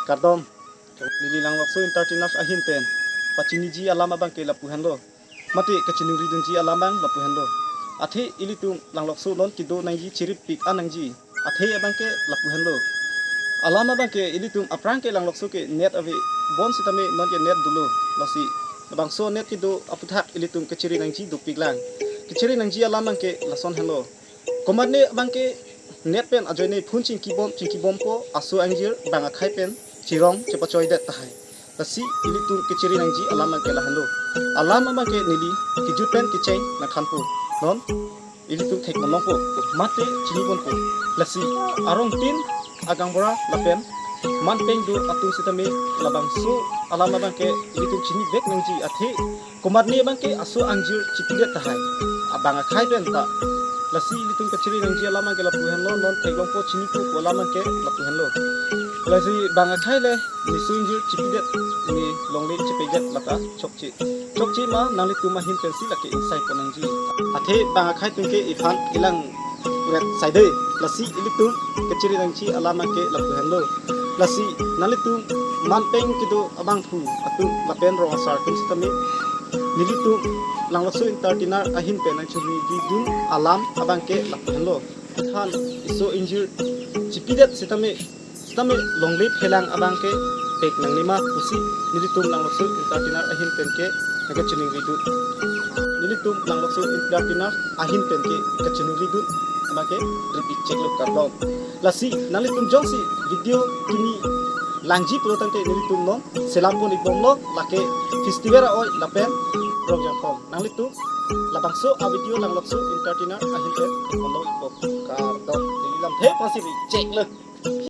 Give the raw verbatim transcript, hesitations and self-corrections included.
Kardom, neli Langlokso Entertainers ahin pen pachiniji alam abang ke lapu henlo. Mate kachiningridunji alam abang lapu henlo. Athe ilitum Langlokso non kedo nangji, chiripik an nangji. Athe abang ke lapu henlo. Alam abang ke ilitum aphrang ke Langlokso ke net ave, bonsitame non ke net dolo. Lasi labangso net kedo aputhak ilitum kachiri nangji dopik lang. Kachiri nangji alam abang ke lason henlo. Komatne abang ke net pen ajoine phone chingkibom, chingkibompo, aso angjir bang akhai pen chirong chepachoidet tahai. Lasi ilitum kachiri nangji alam abang ke lahenlo. Alam abang ke neli kejut pen kecheng nangthanpo. Non ilitum thek malongpo, mate chiniponpo. Lasi arong tin, agaonbura lapen manpeng do atum sitame labangso alam abang ke ilitum chinivek nangji. Athe komatne abang ke aso angjir chipidet tahai, abang akhai pen ta. Lasi ilitum kachiri nangji alam abang ke lapu henlo, non theklongpo, chinipo pu alam abang ke lapu henlo. Lasi bang akhai le ne so angjir chipidet, ne longle chipedet lata chokche. Chokche ma nanglitum ahin pensi lake ingsai pon nangji. Athe bang akhai atum ke iphan ilang ret saide. Lasi ilitum kachiri nangji alam abang ke lapu henlo. Lasi nanglitum manpeng kedo abangphu atum lapen rong asar atum sitame nelitum Langlokso Entertainer ahin pen nangchiriridun alam abang ke lapu henlo. Than iso angjir chipidet sitame, sitame longle phelang abang ke pek nangne ma pusi nelitum Langlokso Entertainer ahin pen ke nangkachiningridun. Nelitum Langlokso Entertainer ahin pen ke kachiningridun abang ke tripik cheklo, kardom. Lasi nanglitum jongsi video kimi langji pulo tangte nelitum non selam pon-ikbomlo, lake festival a-oi lapen Rongjangphong. Nanglitum labangso a-video Langlokso Entertainer ahin pen ponlo ikpo, kardom. Neli lamthe pasi ri cheklo.